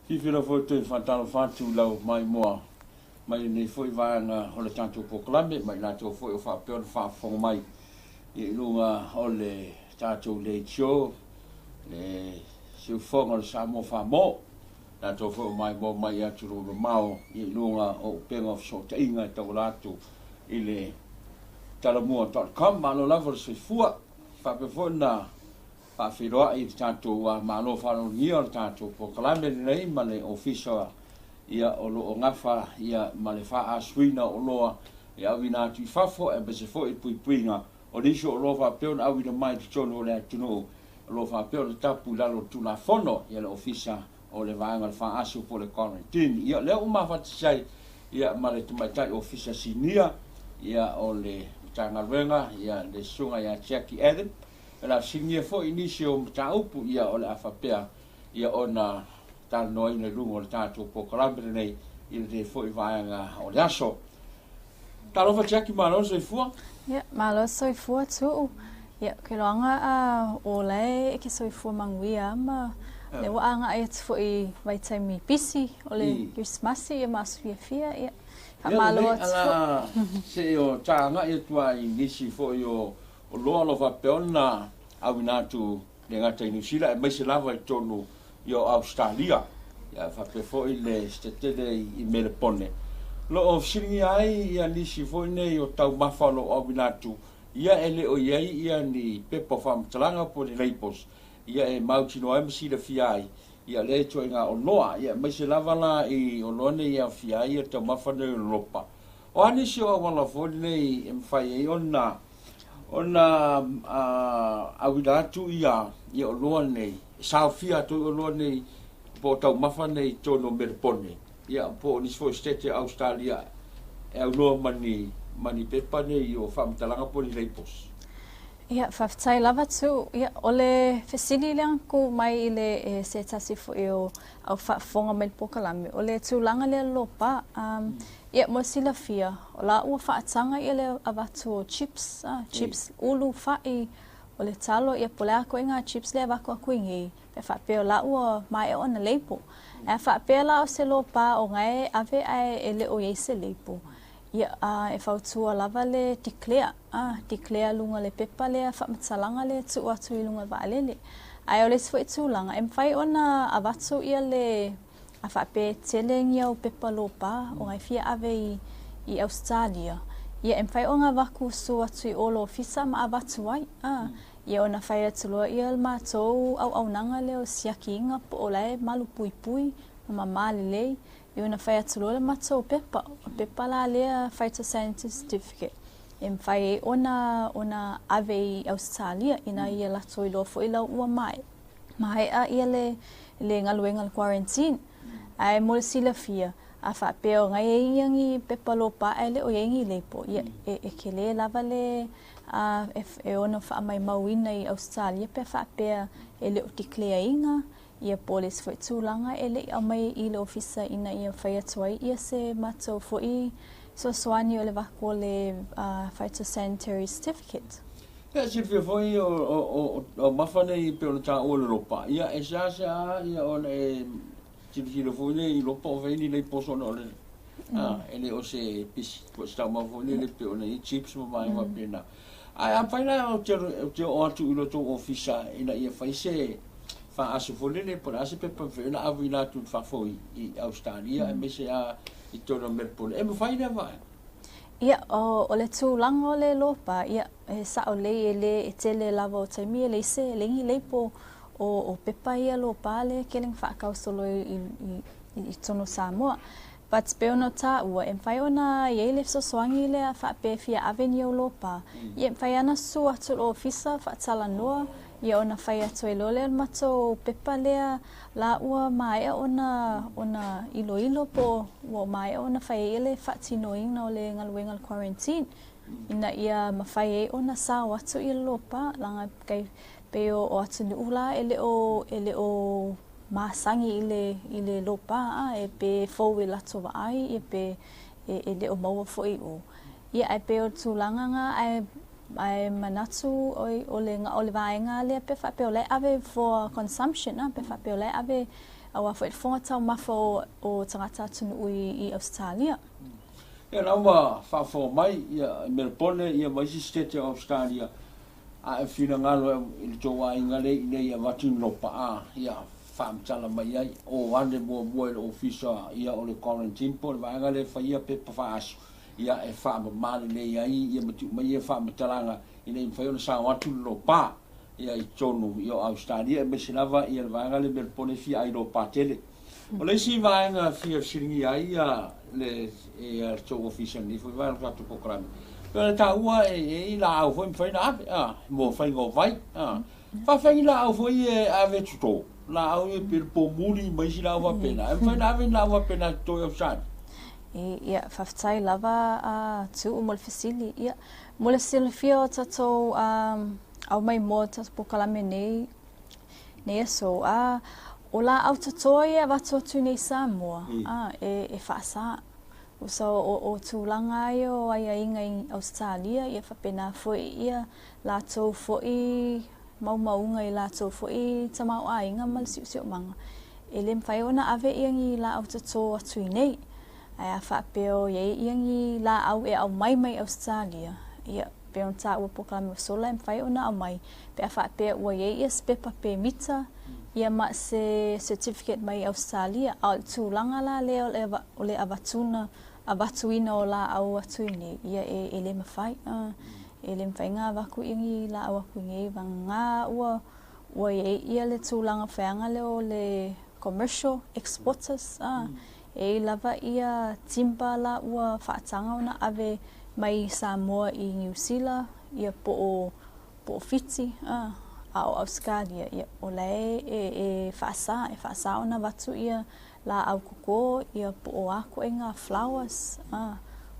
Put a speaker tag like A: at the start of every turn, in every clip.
A: Fiafia foi toe faatalofa atu i lau maimoa mai lenei foi vaega o le tatou polokalame ma i latou foi o faapea ona faafofoga mai i luga o le tatou leitio, le siufofoga o le Samoa Faamo, latou foi o maimoa mai i atunuu mamao i luga o upega o fesootaiga e tauala atu i le talamua.com. Malo lava le soifua. Faapea foi ona faafeiloai i le tatou Malo faaaloalogia o le tatou polokalame lenei ma le Ofisa ia o lo o gafa ia ma le faaasuina o oloa e auina atu i fafo aemaise foi le puipuiga o nisi o oloa faapea ona auina mai i totonu o le atunuu o lo o faapea ona tapu i lalo o le Tulafono ia le Ofisa o le Vaega o le Faaasu po o le Quarantine. Ia lea ua mafatasi ai ia ma le Tamaitai Ofisa Sinia ia o le Matagaluega ia le Susuga ia Jackie Adam. O le a fesiligia foi nisi o mataupu ia o le a faapea ia ona talanoaina i luga o le tatou polokalame lenei i lenei foi vaega o le aso. Talofa Jackie, malo le soifua.
B: Ia, malo le soifua Tuuu. Ia, ou te iloaga a o la e ke soifua manuia ma lea ua agai atu foi i vaitaimi pisi o le Kerisimasi ia ma aso fiafia. Ia, faamalo atu
A: foi. Se i o ta agai atu lava i nisi foi o oloa o lo o faapea ona auina atu le gata i Niu Sila aemaise lava i totonu o Ausetalia, ia faapea foi le setete i Melepone. O lo o fesiligia ai ia nisi foi nei o taumafa o lo o auina atu, ia e le o i ai ia ni pepa o faamatalaga po o ni labels, ia e mautinoa ai ma silafia ai ia lea ituaiga oloa, ia aemaise lava la i oloa nei e aofia ai ia taumafa nei o le lopa. O a nisi o auala foi nei e mafai ai ona ona auina atu ia ia oloa nei, e saofia atu ai oloa nei po o taumafa nei i totonu o Melepone, ia po o nisi foi o Setete o Ausetalia e aunoa ma ni ma ni pepa nei o faamatalaga po o ni labels.
B: Ia, faafetai lava Tuuu. Ia, o le fesili lea na tuu mai i le e se tasi foi o au faafofoga mai le polokalame, o le tulaga lea lopa. Um, ia, mo le silafia, o la ua faataga ia le avatu o chips, chips ulu, fai, o le talo, ia po o le a ituaiga chips lea e avatu atu i nei, pe faapea o la ua maea ona label. Ae a faapea la o se lopa o na e ave ae e le o i ai se label, ia, e fautua lava le declare, declare luga le pepa lea faamatalaga lea e tuu atu i luga o le vaalele. Ae o le isi foi tulaga, e mafai ona avatu ia le, a faapea e tele ni au pepa lopa o na e fia ave i, i Ausetalia, ia e mafai ona avatu sue atu i o i le ofisa ma avatu ai. Ia ona fai atu loa ia le matou auaunaga lea o siakiina po o la e malupuipui ma mama lelei. Ia ona fai atu loa le matou pepa, o le pepa la lea phytosanitary certificate e mafai ai ona ona ave i Ausetalia ina ia latou iloa foi la ua maea ia le le galuega o le quarantine. Ae mo le silafia, a faapea o na e i ai ni pepa lopa ae le o i ai ni label, ia e, e tele lava le a, e, e ono faamaumauina i Ausetalia pe faapea e le o declare ina ia po o le isi foi tulaga e le i aumai i le ofisa ina ia fai atu ai ia se matou foi fesoasoani o le avatu o le phytosanitary certificate.
A: Ia silafia foi o taumafa nei pei ona taua le lopa, ia e seasea ia ona e tilotilo foi lea i lopa o fai ni labels ona o le e le o se pisi po o se taumafa foi lele pei ona i ai chips ma vaega faapena. Ae a mafai la ou te oo atu i lo outou ofisa ina ia fai se faaaso foi lele po o le a se pepa e mafai ona auina atu i fafo i Ausetalia aemaise lava i totonu o Melbourne. E mafai lea vaega?
B: Ia, o le tulaga o le lopa, ia, e sao lelei e le e tele lava o taimi e leai se, e leai ni label o pepa ia lopa lea e tele ina faatau solo i totonu o Samoa. But pei ona taua, e mafai ona i ai le fesoasoani lea faapea e fia ave ni ou lopa, ia e mafai lava ona susu atu i le ofisa faatalanoa, ia ona fai atu ai loa lea o le matou pepa lea la ua maea ona ona iloilo po o ua maea ona fai ai le faatinoina o le galuega o le quarantine ina ia mafai ai ona sao atu ia le lopa leaga pei o atunuu la e le o e le o masani i le i le lopa a e pe fou i latou vaai ia pe e, e le o maua foi i o. Ia ae pei o le tulaga na ae Ae manatu oi o le o le vaega lea pe faapea o la e ave for consumption a pe faapea o la e ave aua foi le fofoga taumafa o o tagata atunuu i i Ausetalia.
A: Ia la ua faafofoga mai ia i Melebone ia ma isi sitete o Ausetalia a e finagalo i le tou aiga lea i inei e avatu ni lopaa ia faamatala mai ai o ane muamua i le ofisa ia o le quarantine po o le vaega lea e faia pepa faaasu ia e faamama lelei ai ia ma tuu mai ia faamatalaga ina ia mafai ona sao atu le lopa ia i totonu ia o Ausetalia aemaise lava ia le vaega lea Melebone e fia ai lopa tele. O le isi vaega e fia fesiligia ai ia le ia le tou ofisa i lenei foi vaega o le tatou polokalame, pei ona taua e i ai laau foi e mafai ona ave a, mo faiga o vai a. Faafeai ni laau foi ia e ave e toto, laau ia pei o le pomuli ma isi laau faapena, e mafai ona ave ni laau faapena e toto i Ausetalia?
B: Ia, faafetai lava a Tuuu mo le fesili. Ia, mo le silafia o tatou aumai moa o tatou polokalame nei, nei aso, a, o laau toto ia e avatu atu nei i Samoa, a, e, e faasa. Usa o, o, o tulaga ia o aiaiga i Ausetalia, ia faapena foi ia latou foi maumauga i latou foi tamaoaiga ma le siosiomaga. E le mafai ona ave ia ni laau toto atu i nei. Ae a faapea o i ai ia ni laau e aumai mai Ausetalia, ia, pei ona taua polokalame ua sola e mafai ona aumai, pe a faapea ua i ai ia se pepa pemita, ia ma se certificate mai Ausetalia. A o le tulaga la lea o le, o le avatuna, avatuina o laau atu i nei, ia e, e le mafai. E le mafai ona avatu ia ni laau atu i nei, vagana ua Ua i ai ia le tulaga feaga lea o le commercial exporters a, e i ai lava ia timber la ua faataga ona ave mai Samoa i Niu Sila ia po o po o Fiti a, a o Ausetalia ia o la e e faasa e faasa ona avatu ia laau koko ia po o a koʻiga flowers a,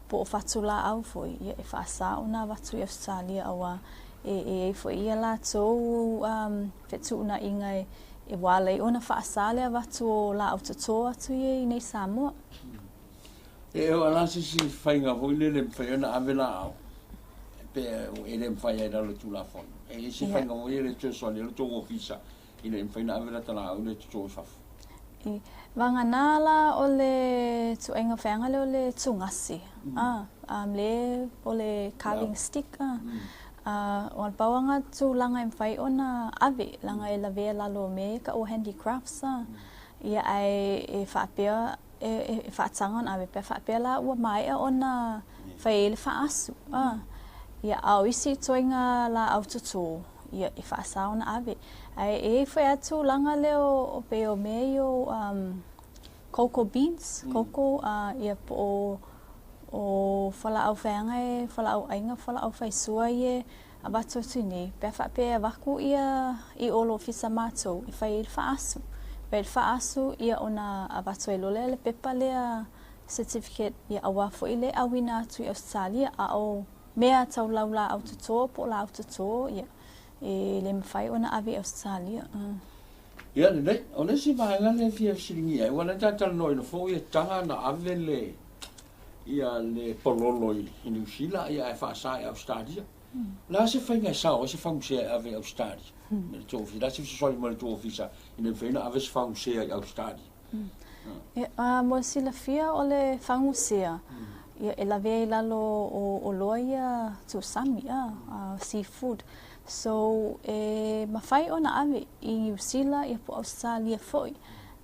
B: po o fatu laau foi ia e faasa ona avatu i Ausetalia aua e e i ai foi ia latou um fetuunaiga e e ua ala ai ona faasa le avatu o laau toto atu ia i nei Samoa.
A: E o la se isi faiga foi lele e mafai ona ave laau pe e le mafai ai i lalo o le Tulafono. E i ai se faiga foi lele e fesoasoani ai lo outou ofisa ina ia mafai ona ave lata laau lea e toto i fafo.
B: I vagana la o le tuaiga feaga lea o le tugasi, a, le o le carving stick, a, a, o le pau lava tulaga e mafai ona ave, leaga e lavea i lalo o mea ia e taua o handicrafts, a, ia ae e faapea e, e faataga ona ave pe a faapea la ua maea ona fai ai le faaasu. A, ia, a o isi ituaiga laau toto, ia, e faasa ona ave. Ae e i ai foi lava tulaga lea o, o pei o mea ia o um, cocoa beans, cocoa, uh, ia po o, o fualaau faiaga e, fualaau aina, fualaau faisua ia e avatu atu i nei, pe a faapea e avatu ia i o lo ofisa matou e fai ai le faaasu. Fai ai le faaasu ia ona avatu ai loa lea le pepa lea certificate ia aua foi le auina atu i Ausetalia a o mea tau laulaau toto po o laau toto ia e le mafai ona ave i Ausetalia.
A: Ia lelei, o le isi vaega lea e fia fesiligia ai, aua o lea ta talanoaina foi e taga ona ave le ia le pololo i Niu Sila ia ae faasa i Ausetalia. O le a se faiga e sao ai se fagusea e ave i Ausetalia? Me le tou ofisa, o le a se fesoasoani mai le tou ofisa ina ia mafai ona ave se fagusea i Ausetalia?
B: Ia, mo le silafia o le fagusea, ia e lavea i lalo o oloa ia tusami, a, seafood. So, e mafai ona ave i Niu Sila ia po o Ausetalia foi.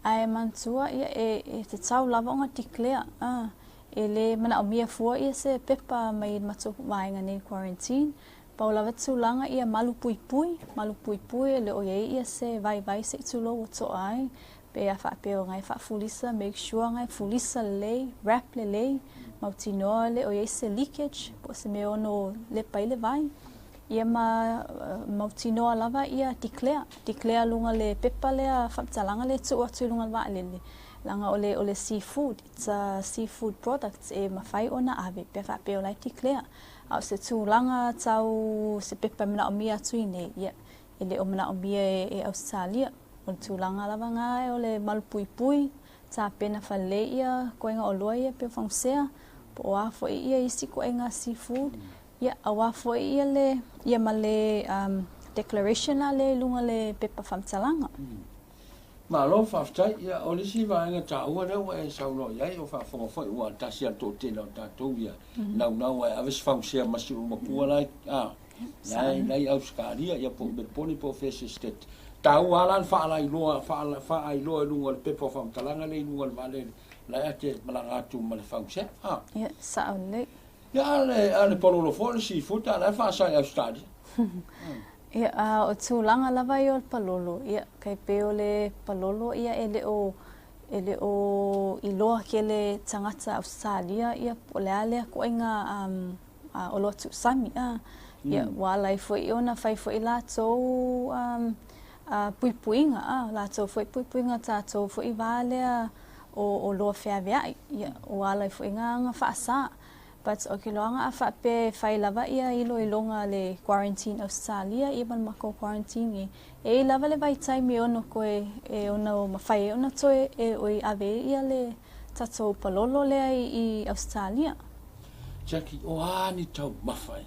B: Ae manatua ia e, e tatau lava ona declare, a, e le manaomia fua ia se pepa mai le matou vaega nei quarantine. Pau lava tulaga ia malupuipui, malupuipui e le o i ai ia se vaivai se i tulou ua toa ai, pe a faapea o na e faafulisa, make sure na e fulisa lelei, wrap lelei, mautinoa le o i ai se leakage po o se mea e ono lepa ai le vai. Ia ma mautinoa lava ia declare, declare luga le pepa lea faamatalaga lea e tuu atu i luga o le vaalele, leaga o le o le seafood, it's a seafood products e mafai ona ave pe a faapea o la e declare. A o se tulaga tau se pepa e manaomia atu i nei, ia e le o manaomia e Ausetalia. O le tulaga lava na o le malupuipui, tapena faalelei ia koiga oloa ia pei o fagusea, po o a foi ia isi koiga seafood. Ia, auā foi ia le, ia ma le um, declaration la lea i luga le pepa faamatalaga.
A: Malo faafetai. Ia, o le isi vaega taua lea ua e saunoa i ai, o faafofoga foi ua tasi lava le toatele o tatou ia naunau ae ave se fausia ma si ou matua la a la la i Ausetalia ia po o Melipone po o fea se state. Taua lava la le faalailoa faailoa i luga o le pepa o faamatalaga lea i luga o le vaalele la e te malaga atu ma le fausia.
B: A. Ia, sao lelei.
A: Ia, a le palolo foi o le seafood a la e faasa i Ausetalia.
B: Ia, a o tulaga lava ia o le palolo, ia, tai pei o le palolo, ia, e le o, e le o iloa tele tagata Ausetalia, ia, po o le a lea ituaiga um, oloa tuusami, a. Ia, ua ala ai foi ona fai foi latou um, puipuiga, a, latou foi puipuiga tatou foi va lea o oloa feaveai, ia, ua ala ai foi na faasa. But o ke loaga a faapea e fai lava ia iloiloga a le quarantine Ausetalia ia ma le makou quarantine e e i lava le vaitaimi e ono koe e ono mafai ai ona toe e oi ave ai ia le tatou palolo lea i Ausetalia.
A: Jackie, o a ni taumafa e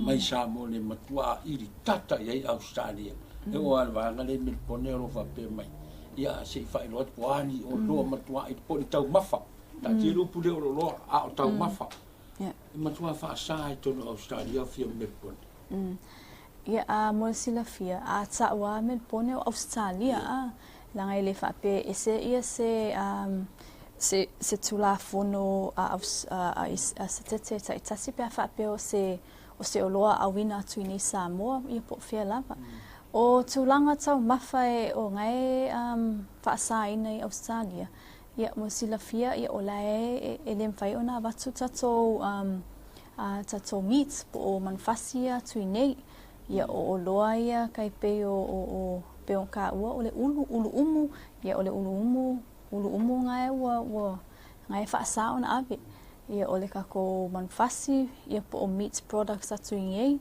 A: mai Samoa nei matua ʻaili tata i ai Ausetalia? E oo lava i le vaega lea i Melipone o lo o faapea mai, ia se i faailoa atu po o a ni oloa matua ʻaili po o ni taumafa. Taatia le upu lea o le oloa, a o taumafa. E matua faasa ai totonu o Ausetalia o fia Melbourne.
B: Ia, a mo le silafia, a ta'u a Melbourne o Ausetalia, a, leaga e le faapea e ese ia se, um, se, se Tulafono a, a, a, a Setete taitasi pe a faapea o se, o se oloa auina atu i nei Samoa, ia po o fea lava. O tulaga taumafa e o gae um, faasaina i Ausetalia, Ia, mo silafia, ia, o la e, e le mafai ona avatu tatou, um, tatou meat po o manufasi ia atu i nei. Ia, o oloa ia kai pei o, o, o, pei o kāua o le ulu, ulu umu, ia, o le ulu umu, ulu umu gae ua, ua, gae faasā ona ave. Ia, o le kakou manufasi, ia, po o meat products atu i nei.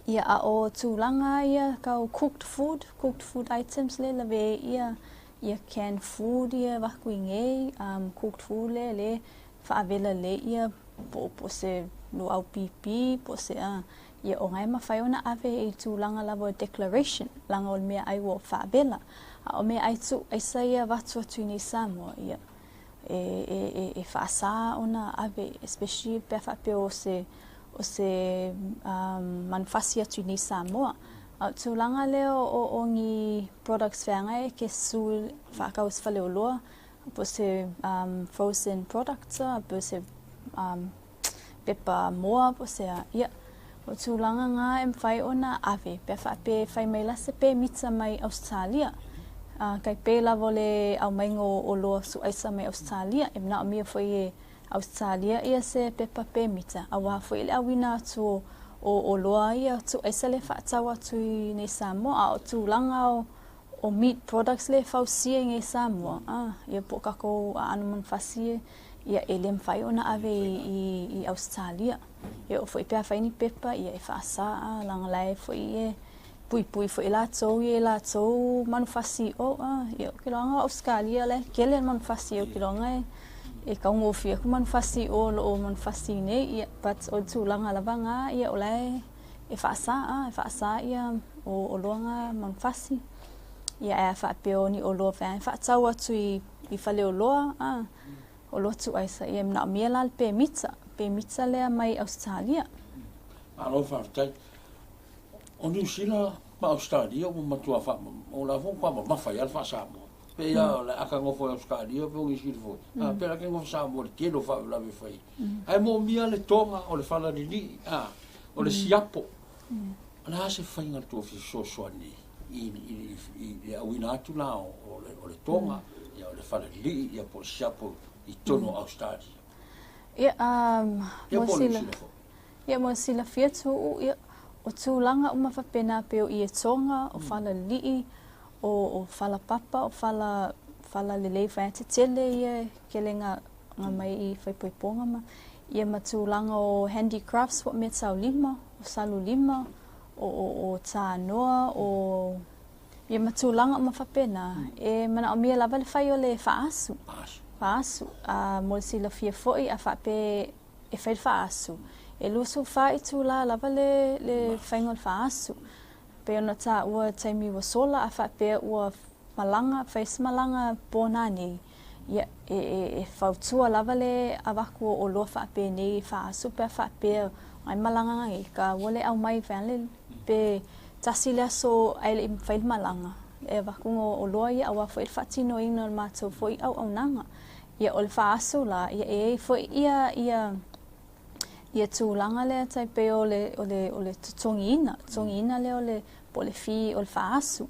B: Ia, a o tulaga ia kau cooked food, cooked food items le lawe ia, ia canned food ia vaku i nei, um, cooked food le le faavela le ia po po se luau pipi po se a ia o ngai mafai ona ave i tulaga lava o declaration laga o le mea ai ua faavela a o mea ai tu aisa ia vatu atu i nei Samoa ia e e e, e faasa ona ave especially pe a faapea o se o se um, manufasi atu i nei Samoa. A o tulaga lea o, o ni products feagai e ke su whaakau se faleoloa, po se um, frozen products, po se um, pepa moa, po se a, ia. O tulaga ngā e mawhai ona ave, pea whaape whai mai la se pemita mai Australia. Kai pē lava o le aumaiga o oloa suaisa mai Australia, e manaomia foi e Ausetalia ia se pepa pemita, auā foi le auina atu o o oloa ia tuuaisa le faatau atu i nei Samoa, a o tulaga o o meat products le fausia i nei Samoa, a ia po o kakou aano manufasi e ia e le mafai ona ave i i i Ausetalia. E oo foi pe afai ni pepa ia e faasa a laga la e foi e puipui foi latou ia i latou manufasi o a ia o ke loaga o Ausetalia la e tele manufasi o ke loaga e e taugofie atu manufasi o lo o manufasi nei ia but o le tulaga lava na ia o la e e faasa a e faasa ia o oloa na manufasi ia ae a faapea o ni oloa e faatau atu i i faleoloa a oloa tuuaisa ia e manaomia la le pemita pemita lea mai Ausetalia.
A: Malo faafetai. O Niu Sila ma Ausetalia ua matua o la foi ua mamafa ai lava le faa-Samoa. Pei lava o le aka nofo i Ausetalia po o Niu Sila foi, a pei la ke nofo Samoa i le tele o faalavelave e fai. Ae moomia le toga, o le falalilii, a, o le siapo. O le a se faiga le tou fesoasoani i le auina atu la o le toga, ia o le falalilii, ia po o le siapo i totonu o Ausetalia?
B: Ia, mo sila. Ia mo le silafia Tuuu, ia, o tulaga uma faapena pei o ietoga, o falalii, o, o falapapa, o fala, fala lelei vaea tetele ia e kele nga, nga mai i faaipoipoga ma, ia ma tulaga o handicrafts po o meataulima, o salulima, o, o, o tanoa, o, ia ma tulaga uma faapena, e manaomia lava le fai o le faaasu. Faaasu. A mo le silafia foi a faapea e fai le faaasu. E 24 itulā lava le le faiga o le faaasu. Pei ona taua i le taimi ua sola a faapea ua malaga, fai se malaga po nanei, ia e e e fautua lava le avatu o oloa faapenei i faaasu pe a faapea ai malaga nanei, taua le aumai vaeane pe tasi le aso ae le i fai le malaga, e avatu oloa ia aua foi le faatinoina o le matou foi auaunaga. Ia o le faaasu la, ia e i ai foi ia ia ia tulaga lea tai pei o le o le o le totogiina, totogiina lea o le po o le fee o le faaasu.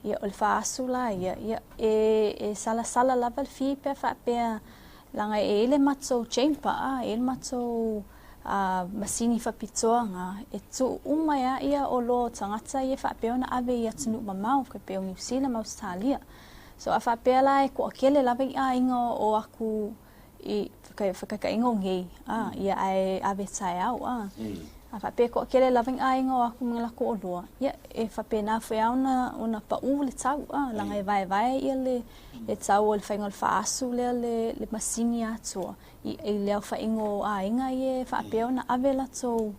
B: Ia o le faaasu la ia, ia e e salasala lava le fee pe a faapea leaga e i ai le matou chamber a, e i ai le matou a masini faapitoa na e tuu uma ai lava ia oloa o tagata ia e faapea ona ave i atunuu mamao e pei o Niu Sila ma Ausetalia. So a faapea la e toatele lava i aiga o atu i whakataitaiga o nei, a, ia ae ave taeao, a. A faapea e toatele lava i aiga o atu ma latou oloa, ia e faapena foi lava ona ona pau le tau, a, leaga e vaevae ia le le tau o le faiga o le faaasu lea le le masini atoa i i le aofaiga o aiga ia e faapea ona ave latou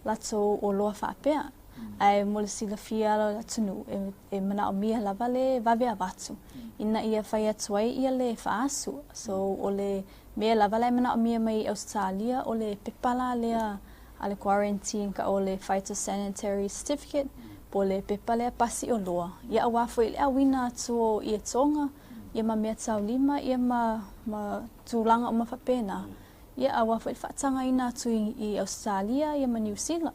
B: latou oloa faapea. Ae mo le silafia o le atunuu, e, e manaomia lava le vave avatu ina ia fai atu ai ia le faaasu. So, o le mea lava la e manaomia mai Ausetalia, o le pepa la lea a le quarantine ka o le phytosanitary certificate, po o le pepa lea pasi oloa. Ia aua foi le auina atu o ietoga, ia ma meataulima, ia ma, ma tulaga uma faapena. Ia aua foi le faatagaina atu i, i Ausetalia ia ma Niu Sila.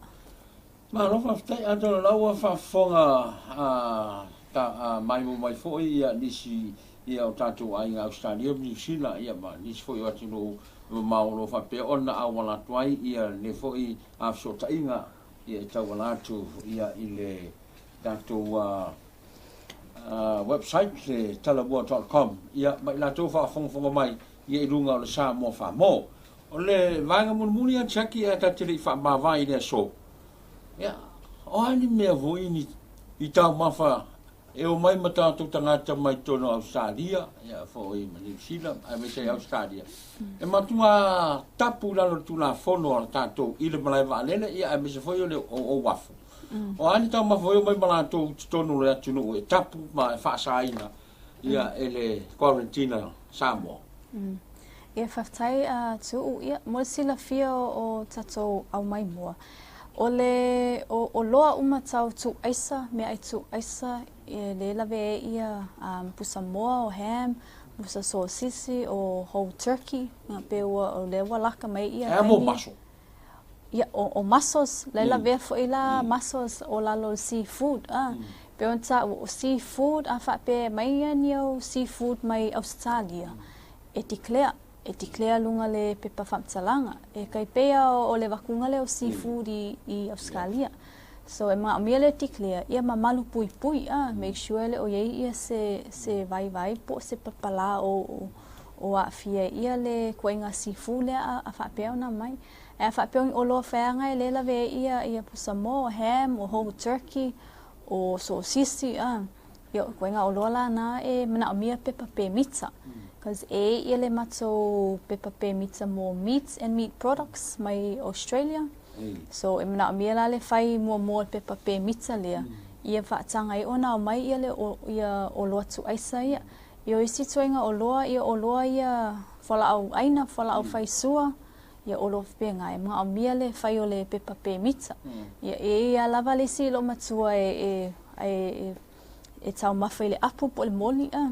A: Malo faafetai atonu o la ua faafofoga ta maimoa mai foi ia nisi ia o tatou aiga Ausetalia ma Niu Sila ia ma nisi foi o atunuu mamao o lo o faapea ona auala atu ai ia lenei foi fesootaiga ia e tauala atu ia i le tatou website le talamua.com ia ma i latou faafogafoga mai ia i luga o le Samoa Faa-Mo. O le vaega mulimuli a Jackie ae ta te le i faamavae i le aso, ia, o a ni mea foi ni i taumafa e omai ma tatou tagata mai totonu o Ausetalia, ia foi ma Niu Sila, aemaise ai Ausetalia, e matua tapu i lalo o le Tulafono a tatou i le malae vaalele, ia aemaise foi o le o uafu. O a ni taumafa foi e omai ma latou i totonu o le atunuu e tapu ma e faasaina ia e le Quarantine a Samoa.
B: Ia faafetai a Tuuu, ia mo le silafia o tatou aumaimua, o le oloa uma tau tuu aisa, meaai tuu aisa, e le lawe ai ia pusa moa o ham, pusa sosisi o whole turkey, pe ua o lea ua laka mai ia.
A: E a mo mussel?
B: Ia, o, o mussels, la e lavea foi la mussels o lalo o le seafood, a. Pei ona taua, o seafood, a faapea e aumai ia ni au seafood mai Ausetalia, e declare, e declare luga le pepa faamatalaga. E tai pei lava o le avatuga lea o seafood i, i Ausetalia. So, e manaomia le declare, ia ma malu puipui, a, make sure e le o i ai ia se, se vaivai po o se palapala o, o aafia ai ia le ituaiga seafood lea a, a faapea ona aumai. Ae a faapea o ni oloa feaga e le lawe ai ia ia pusa moa, o ham, o whole turkey, o sosisi, a, ia o ituaiga oloa la na e manaomia pepa pemita. Cause e i ai ia le matou pepa pemita mo meat and meat products mai Australia. So e manaomia la le fai muamua o le pepa pemita lea, ia faataga ai ona aumai ia le ia oloa tuuaisa ia. Ia o isi ituaiga oloa, ia oloa ia fualaau aina, fualaau faisua, ia oloa faapena, e manaomia le fai o le pepa pemita. Ia e i ai lava le isi loomatua e e e taumafa i le apu po o le moli a.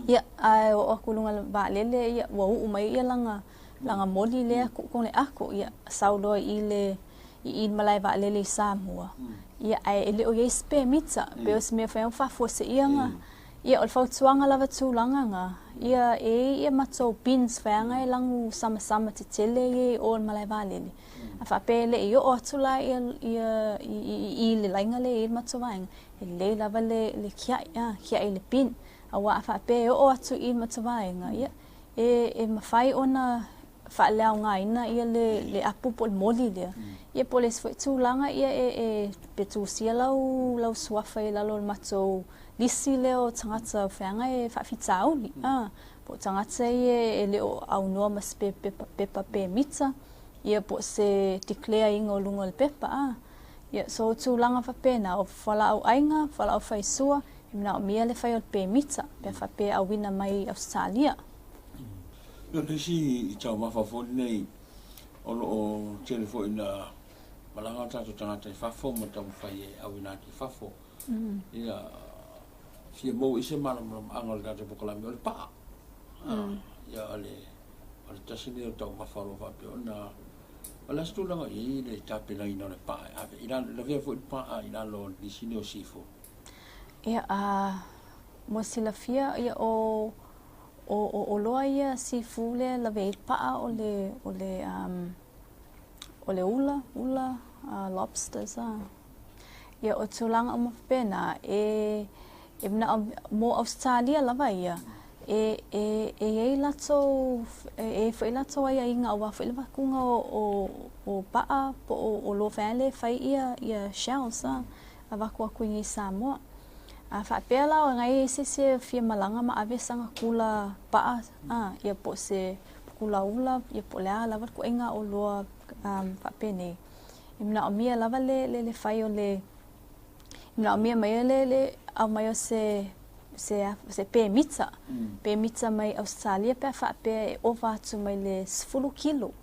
B: Ia ae oo atu i luga o le vaalele ia ua uu mai ia lana lana moli lea tuu i totonu o le ato, ia sau loa i le i i le malae vaalele i Samoa. Ia ae e le o i ai se pemita, pei o se mea foi ua faafuaseia na. Ia, o le fautuaga lava tulaga na, ia e i ai ia matou bins feaga e lagu samasama tetele ia i o i le malae vaalele. A faapea e le i oo atu la ia, ia i, i, i le laina lea e i ai le matou vaega, e lelei lava le, le kia'i, a, kia'i i le bin. Aua a faapea e oo atu i le matou vaega, ia, e, e mafai ona faaleaogaina ia le, le apu po o le moli lea. Ia po o le isi foi tulaga ia e, e, pe tusia lau, lau suafa i lalo o le matou lisi lea o tagata feaga e faafitauli, a, po o tagata ia e le o aunoa ma se pepa, pepa pemita, ia po o se declare ina o luga o le pepa a. Ia, so o tulaga faapena, o fualaau aina, fualaau faisua, e manaomia le fai o le pemita pe a faapea e auina mai Ausetalia.
A: O le isi taumafa foi lenei o lo o tele foi ina malaga o tatou tagata i fafo ma taumafai e auina atu i fafo. Ia, fia maua i se malamalamaaga o le tatou polokalame o le paa. Ia, o le tasi lenei o taumafa o lo o faapea ona o le a se tulaga i ai le tapenaina o le paa e ave i lalo, lavea foi le paa i lalo o le lisi o seafood.
B: Ia, mo le silafia, ia, o oloa ia seafood lea lavea ai le paa o le ula, lobsters. Ia, o tulaga uma faapena, e manao mo Ausetalia lava ia, e i ai latou, e i ai foi latou aiaiga aua foi le avatuga o paa po o oloa foi lea e fai ia shells avatu atu i Samoa. A faapea la o nai se isi e fia malaga ma ave sana kula paa, ia po o se kula ula, ia po o le a lava le ituaiga oloa faapenei. E manaomia lava le fai o le, manaomia mai le aumai o se pemita, pemita mai Ausetalia pe a faapea e ova atu mai le 10 kilo,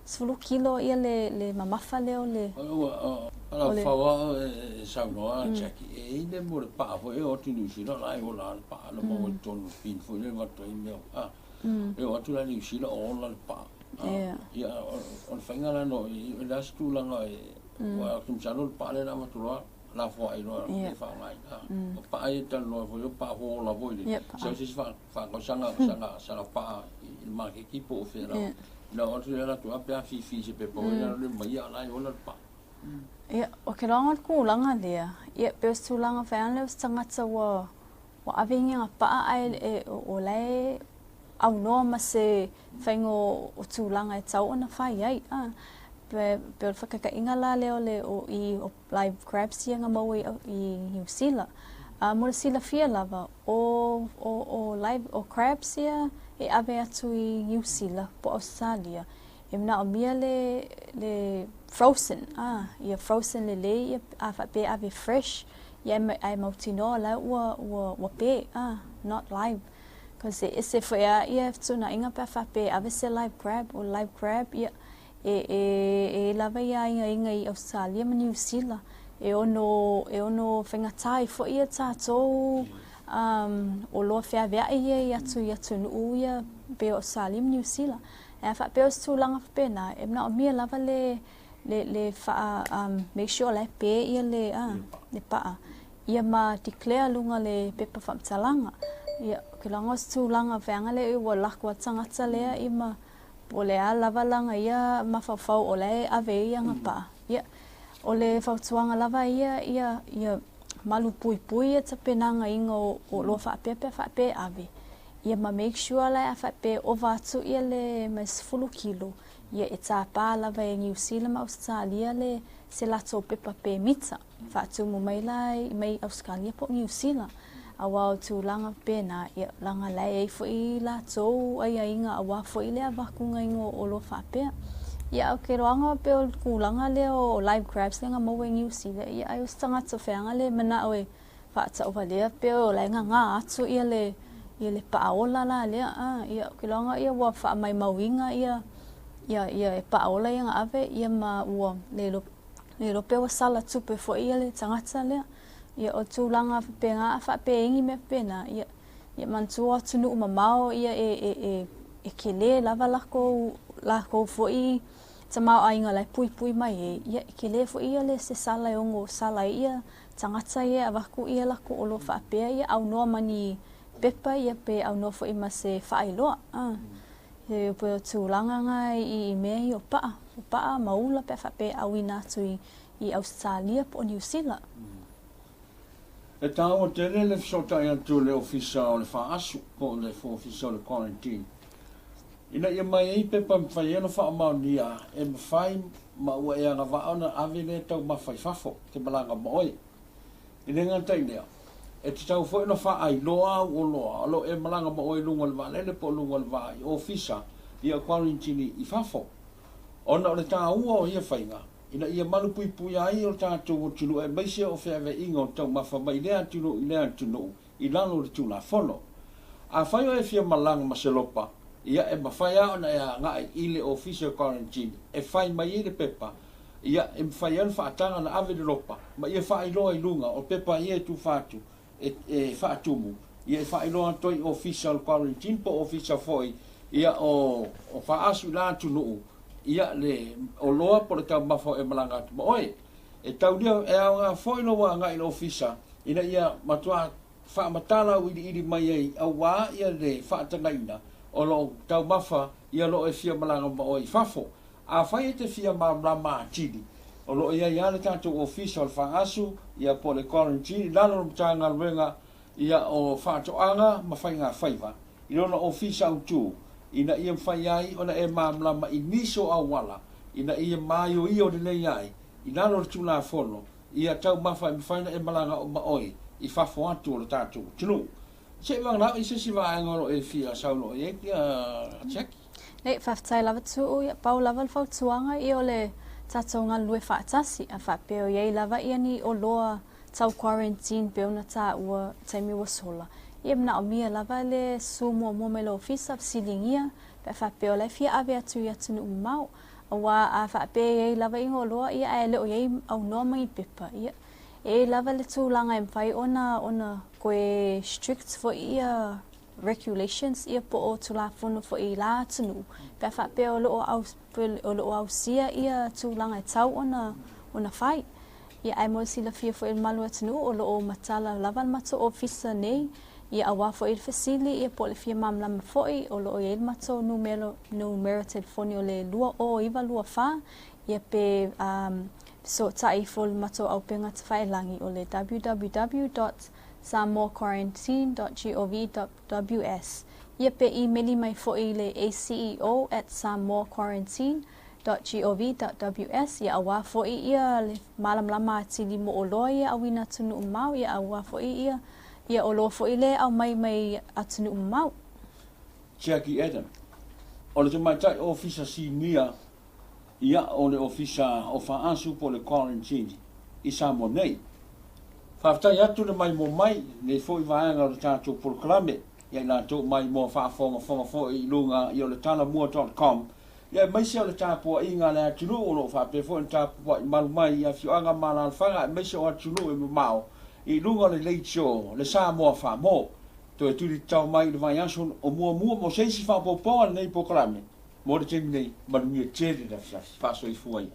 B: 10 kilo ia le mamafa lea o le.
A: O le faoa e saunoa Jackie, e i le mo le paa foi e o atu i Niu Sila la e ola le paa na maua i totonu o le bin foi le avatu ai mea. E o atu la i Niu Sila o ola le paa. Ia, o le faiga la no, i le a se tulaga e, ua te masalo le paa lea na avatu loa, lafoai loa le faaaogaina. O paa ia talanoa foi o paa hola foi le. Se o se faatau saga paa i le maketi po o fea lava. Na o atu le latou pe a fifi se pepa foi le mai a la e ola le paa.
B: Ia, o ke loaga o le tulaga lea, ia, pe o se tulaga fai lea o se tagata ua ave i ni paa ae o la e aunoa ma se faiga o tulaga e tau ona fai ai. Pe o le faataitaiga la lea o le o i o live crabs ia na maua i Niu Sila. Mo le silafia lava, o live o crabs ia e ave atu i Niu Sila po o Ausetalia, e manaomia le frozen, ia frozen lelei, ia a faapea ave fresh, ia ae mautinoa la ua pe, not live. Cause e ese foi a ia fetuunaiga pe a faapea ave se live crab, o live crab ia e lava ia aiaiga i Ausetalia ma Niu Sila, e ono faigata ai foi ia tatou oloa feaveai ia i atu i atunuu ia pei o Ausetalia ma Niu Sila. E a faapea o se tulaga faapena, e manaomia lava le faa make sure la e pe ia le paa. Ia ma declare luga le pepa faamatalaga. Ia, o ke loaga o se tulaga feaga lea ua lako a tagata lea ia ma po o le a lava laga ia mafaufau o la e ave ai ia paa. Ia, o le fautuaga lava ia ia malu puipui ia tapenaga iga o oloa faapea pe a faapea e ave. Ia ma make sure la a faapea ova atu ia le mai 10 kilo. Ia e tapa lava e Niu Sila ma Ausetalia le se latou pepa pemita. Faatumu mai la mai Ausetalia po o Niu Sila. Aua o tulaga pena, ia laga la e ai foi latou aiaiga aua foi le avatuga iga o oloa faapea. Ia, o ke loaga pe o le tulaga lea o live crabs lea na maua i Niu Sila, ia ai o se tagata feaga le manao e faatauvalea pe o la e gaga atu ia le paaola la lea. Ia, o ke loaga ia ua faamaumauina ia e paaola ia na ave, ia ma ua le iloa pe ua sala tupe foi ia le tagata lea. Ia, o tulaga faapena a faapea i ni mea faapena, ia manatua atunuu mamao ia e kele lava lakou foi tamaoaiga la e puipui mai ai, ia e kele foi ia le se sala e ono sala ai ia tagata ia e avatu ia lakou oloa faapea, ia aunoa ma ni pepa ia pe aunoa foi ma se faailoa. E pe o tulaga na i mea ia o paa ma ula pe a faapea e auina atu i Ausetalia po o Niu Sila.
A: E taua tele le fesootai atu le ofisa o le faaasu po o le ofisa o le quarantine. Ina ia mai ai pepa e mafai ai ona faamaonia e mafai ma ua e agavaa ona ave lea taumafa i fafo te malaga ma oe. I le gata i lea, e tatau foi ona faailoa au oloa o lo o e malaga ma oe i luga o le vaalele po o luga o le vaa i ofisa ia quarantine i fafo. Ona o le taua o ia faiga, ina ia malupuipuia ai o tatou atunuu aemaise o feaveaiga o taumafa mai lea atunuu i lea atunuu i lalo o le Tulafono. Afai o e fia malaga ma se lopa, ia e mafai lava ona e agai i le Ofisa o Quarantine e fai mai ai le pepa, ia e mafai ai ona faataga ona ave le lopa ma ia faailoa i luga o pepa ia e tufa atu e faatumu, ia e faailoa atu ai i Ofisa o le Quarantine po o Ofisa foi ia o faaasu i la atunuu ia le oloa po o le taumafa o e malaga atu ma oe. E taulia, e aoga foi lou agai i le Ofisa ina ia matua faamatala auiliili mai ai aua ia le faatagaina o lou taumafa ia lo o e fia malaga ma oe i fafo. Afai e te fia malamalama atili, o lo o i ai lava le tatou Ofisa o le Faaasu ia po o le Quarantine i lalo o le Matagaluega ia o Faatoaga ma Faiga Faiva i lona Ofisa autu ina ia mafai ai ona e malamalama i nisi o auala ina ia maioio lelei ai i lalo o le Tulafono ia taumafa e mafai ona e malaga ma oe i fafo atu o le tatou atunuu. Se i vagana i se isi vaega o lo o e fia saunoa i ai, Jackie.
B: Nei, faafetai lava Tuuu, ia pau lava le fautuaga ia o le tatou galulue faatasi, a faapea o i ai lava ia ni oloa tau quarantine pei ona taua i taimi ua sola, ia manaomia lava le susu muamua mai le ofisa, fesiligia pe a faapea o la e fia ave atu i atunuu mamao. Aua a faapea e i ai lava i oloa ia ae le o i ai aunoa ma ni pepa, ia e i ai lava le tulaga e mafai ona ona toe strict foi ia regulations ia po o Tulafono foi i la atunuu pe a faapea o lo o au, o lo o ausia ia tulaga e tau ona ona fai. Ia ae mo le silafia foi e le mamalu o le atunuu o lo o matala lava le matou ofisa nei ia aua foi le fesili ia po o le fia malamalama foi o lo o i ai le matou numera numera telefoni o le 20924 ia pe fesootai ifo i le matou auupega tafailagi o le www.samoaquarantine.gov.ws ia pe imeli mai foi i le aceo@samoaquarantine.gov.ws ia aua foi ia le malamalama atili mo oloa ia auina atunuu mamao ia aua foi ia ia oloa foi lea e aumai mai atunuu mamao.
A: Jackie Adam, o le tamaitai Ofisa Sinia ia o le Ofisa o Faaasu po o le Quarantine i Samoa nei. Faafetai atu le maimoa mai lenei foi vaega o le tatou polokalame ia i latou maimoa faafogafoga foi i luga i o le talamua dot com ia aemaise o le tapuaiga a le atunuu o lo o faapea foi ona tapuai malu mai i afioaga ma alaalafaga aemaise o atunuu e mamao i luga o le leitio le Samoa Faa-Mo. Toe tuli tatao mai i le vaiaso o muamua mo se isi faaopoopoga o lenei polokalame mo le taimi nei, manuia tele le afiafi. Faasoifua ia.